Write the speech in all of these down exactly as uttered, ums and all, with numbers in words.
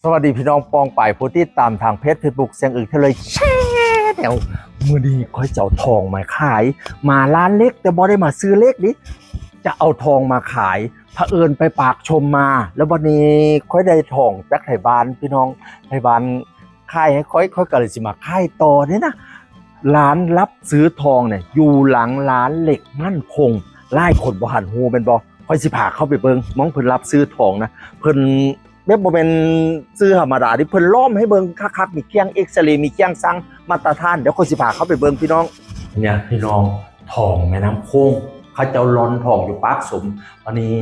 สวัสดีพี่น้องปองปายผู้ติดตามทางเพจเฟซบุ๊กเสียงอึ่งทะเลแชนแนล มื้อนี้ข้อยจะเอาทองมาขาย มาร้านเหล็กแต่บ่ได้มาซื้อเหล็กนี่ จะเอาทองมาขาย เผอิญไปปากชมมา แล้ววันนี้ข้อยได้ทองจากไทบ้านพี่น้อง ไทบ้านขายให้ข้อย ข้อยก็เลยสิมาขายต่อเนี่ยนะ ร้านรับซื้อทองเนี่ยอยู่หลังร้านเหล็กมั่นคง หลายคนบ่หันฮู้แม่นบ่ ข้อยสิพาเข้าไปเบิ่ง หม่องเพิ่นรับซื้อทองนะ เพิ่นแบบบ่แม่นซื้อธรรมดาเด้ เพิ่นหลอมให้เบิ่งคักๆ มีเครื่องเอกซเรย์ มีเครื่องชั่งมาตรฐาน เดี๋ยวข้อยสิพาเข้าไปเบิ่งพี่น้อง เนี่ยพี่น้อง ทองแม่น้ำโขง เขาเจ้าหลอมทองอยู่ปากสม อันนี้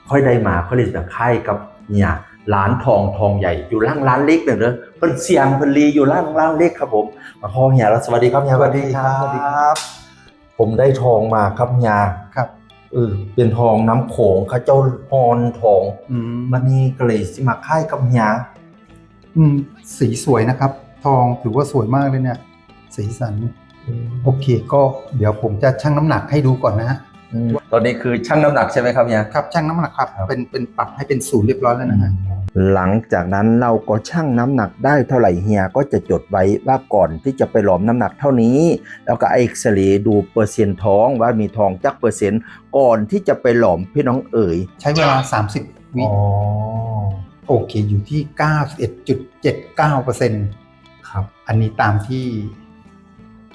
ข้อยได้มา ข้อยเลยจะขายกับเฮีย ร้านทอง ทองใหญ่ อยู่หลังร้านเหล็กนั่นเด้อ เพิ่นเสียงเพิ่นหลีอยู่หลังร้านเหล็กครับผม มาพ้อเฮียแล้ว สวัสดีครับเฮีย สวัสดีครับ สวัสดีครับ ผมได้ทองมาครับเฮีย ครับ เออ เป็นทองน้ำโขง เขาเจ้าหลอมทอง อืม วันนี้ก็เลยสิมาขายกับเฮีย อืม สีสวยนะครับ ทองถือว่าสวยมากเลยเนี่ย สีสัน อืม โอเค ก็เดี๋ยวผมจะชั่งน้ำหนักให้ดูก่อนนะฮะ อืม ตอนนี้คือชั่งน้ำหนักใช่ไหมครับเฮีย ครับ ชั่งน้ำหนักครับ ครับ เป็น เป็นปรับให้เป็นศูนย์เรียบร้อยแล้วนะฮะ หลังจากนั้นเราก็ชั่งน้ำหนักได้เท่าไหร่ เฮียก็จะจดไว้ว่าก่อนที่จะไปหลอมน้ำหนักเท่านี้ แล้วก็เอกซเรย์ดูเปอร์เซ็นต์ทองว่ามีทองจักเปอร์เซ็นต์ ก่อนที่จะไปหลอมพี่น้องเอ๋ย ใช้เวลา สามสิบ วิ อ๋อ โอเค อยู่ที่ เก้าสิบเอ็ดจุดเจ็ดเก้าเปอร์เซ็นต์ ครับ อันนี้ตามที่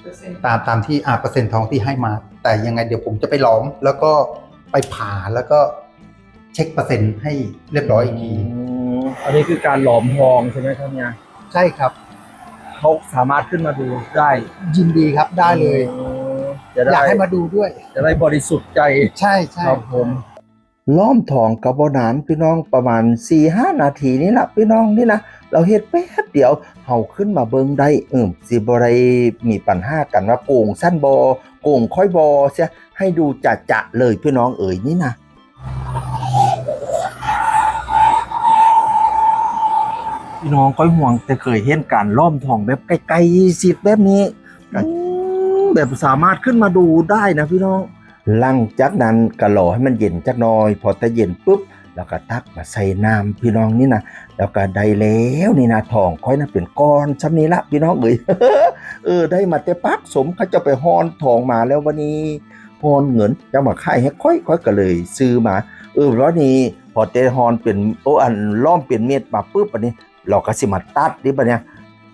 เปอร์เซ็นต์ ตาม ตามที่ อ่า เปอร์เซ็นต์ทองที่ให้มา แต่ยังไงเดี๋ยวผมจะไปหลอม แล้วก็ไปผ่า แล้วก็เช็คเปอร์เซ็นต์ให้เรียบร้อยอีกที อืม อันนี้คือการหลอมทองใช่ไหมครับเฮีย ใช่ครับ เขาสามารถขึ้นมาดูได้ ยินดีครับ ได้เลย อืม จะได้ อยากให้มาดูด้วย จะได้บริสุทธิ์ใจ ใช่ ใช่ ครับผม หลอมทองก็บ่นานพี่น้อง ประมาณสี่ห้านาทีนี่ล่ะพี่น้องนี่นะ เราเฮ็ดแป๊บเดียว เฮาขึ้นมาเบิ่งได้ เออ สิบ่ได้มีปัญหากันว่าโกงซั้นบ่ โกงข้อยบ่เสีย ให้ดูจะๆ เลยพี่น้องเอ๋ยนี่นะ พี่น้อง ข้อยห่วงแต่เคยเห็นการหลอมทองแบบใกล้ๆ ชิดแบบนี้ อืม แบบสามารถขึ้นมาดูได้นะพี่น้อง หลังจากนั้นก็รอให้มันเย็นจักหน่อย พอถ้าเย็นปุ๊บ แล้วก็ตักมาใส่น้ำพี่น้องนี่นะ แล้วก็ได้แล้วนี่นะ ทองข้อยนะเป็นก้อนซ่ำนี้ละพี่น้องเอ๋ย เออ ได้มาแต่ปากสม เขาเจ้าไปหลอมทองมาแล้ววันนี้หลอมเงินจะมาขายให้ข้อย ข้อยก็เลยซื้อมา เออ แล้วนี่พอแต่หลอมเป็น โอ้ อันหลอมเป็นเม็ดมาปุ๊บ อันนี้เราก็สิมาตัดนี่ปะเนี่ย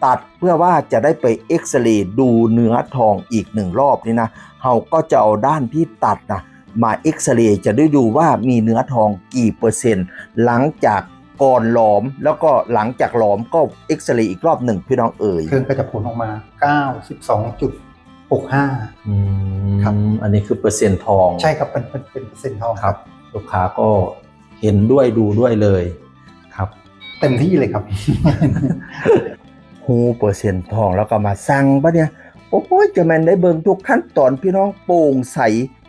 ตัดเพื่อว่าจะได้ไปเอกซเรย์ดูเนื้อทองอีกหนึ่งรอบนี่นะ เราก็จะเอาด้านที่ตัดนะ มาเอกซเรย์ จะได้ดูว่ามีเนื้อทองกี่เปอร์เซ็นต์ หลังจากก่อนหลอม แล้วก็หลังจากหลอมก็เอกซเรย์อีกรอบหนึ่งพี่น้องเอ๋ย เครื่องก็จะผลออกมา เก้าสิบสองจุดหกห้า อืม ครับ อันนี้คือเปอร์เซ็นต์ทอง ใช่ครับ เป็น เป็น เป็นเปอร์เซ็นต์ทอง ครับ ลูกค้าก็เห็นด้วยดูด้วยเลยครับ เต็มที่เลยครับ ฮู้เปอร์เซ็นต์ทองแล้วก็มาสั่งปะเนี่ย โอ้ย จะแม่นได้เบิ่งทุกขั้นตอนพี่น้อง โปร่งใส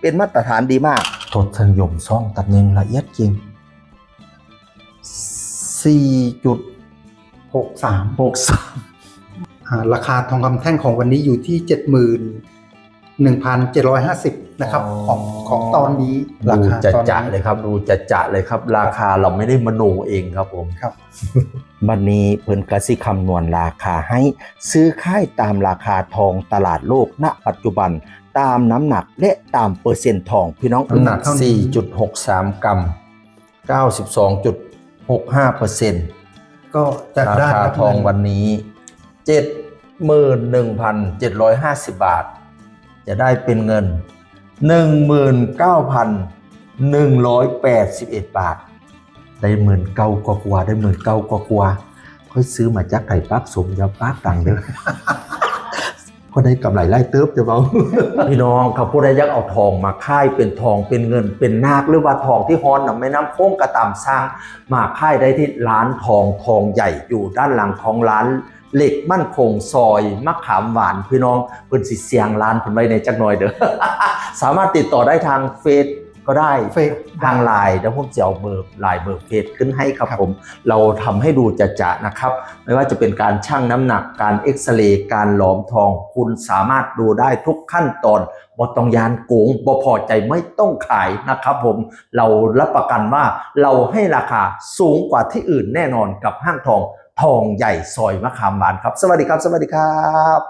เป็นมาตรฐานดีมาก ทศนิยมสองตำแหน่งละเอียดจริง สี่จุด หกสาม หกสาม อ่า ราคาทองคำแท่งของวันนี้อยู่ที่ เจ็ดหมื่นหนึ่งพันเจ็ดร้อยห้าสิบ นะครับ อ๋อ ของ ของตอนนี้ ดู ราคา จะ ตอนนี้ จะเลยครับ ดูจะจะเลยครับ ราคาเราไม่ได้มโนเองครับผม ครับ บัดนี้เพิ่นก็สิคำนวณราคาให้ ซื้อขายตามราคาทองตลาดโลก ณ ปัจจุบัน ตามน้ำหนักและตามเปอร์เซ็นต์ทองพี่น้อง น้ำหนักเท่านี้ สี่จุดหกสาม กรัม เก้าสิบสองจุดหกห้าเปอร์เซ็นต์ ก็จะได้ ราคาทองวันนี้ เจ็ดหมื่นหนึ่งพันเจ็ดร้อยห้าสิบ บาท จะได้เป็นเงิน หนึ่งหมื่นเก้าพันหนึ่งร้อยแปดสิบเอ็ด บาท ได้หมื่นเก้ากว่าๆ ได้หมื่นเก้ากว่าๆ ข้อยซื้อมาจากไทปากสม อย่าปากดังเด้อ ก็ได้กำไรหลายเติบเด้อเว้า พี่น้องครับ ผู้ใดอยากเอาทองมาขายเป็นทองเป็นเงินเป็นนาค หรือว่าทองที่หลอมนำแม่น้ำโขงก็ตาม สั่งมาขายได้ที่ร้านทอง ทองใหญ่ อยู่ด้านหลังของร้านเหล็กมั่นคง ซอยมะขามหวาน พี่น้อง เพิ่นสิเสียงร้านเพิ่นไว้ในจักหน่อยเด้อ สามารถติดต่อได้ทางเฟซ ก็ได้ เฟซ ทางไลน์แล้วผมจะเอาเบอร์ไลน์เบอร์เฟซขึ้นให้ครับผม เราทำให้ดูจะๆนะครับ ไม่ว่าจะเป็นการชั่งน้ำหนัก การเอ็กซเรย์ การหลอมทอง คุณสามารถดูได้ทุกขั้นตอน บ่ต้องยานโกง บ่พอใจไม่ต้องขายนะครับผม เรารับประกันว่าเราให้ราคาสูงกว่าที่อื่นแน่นอนกับห้างทอง ทองใหญ่ซอยมะขามหวานครับ สวัสดีครับ สวัสดีครับ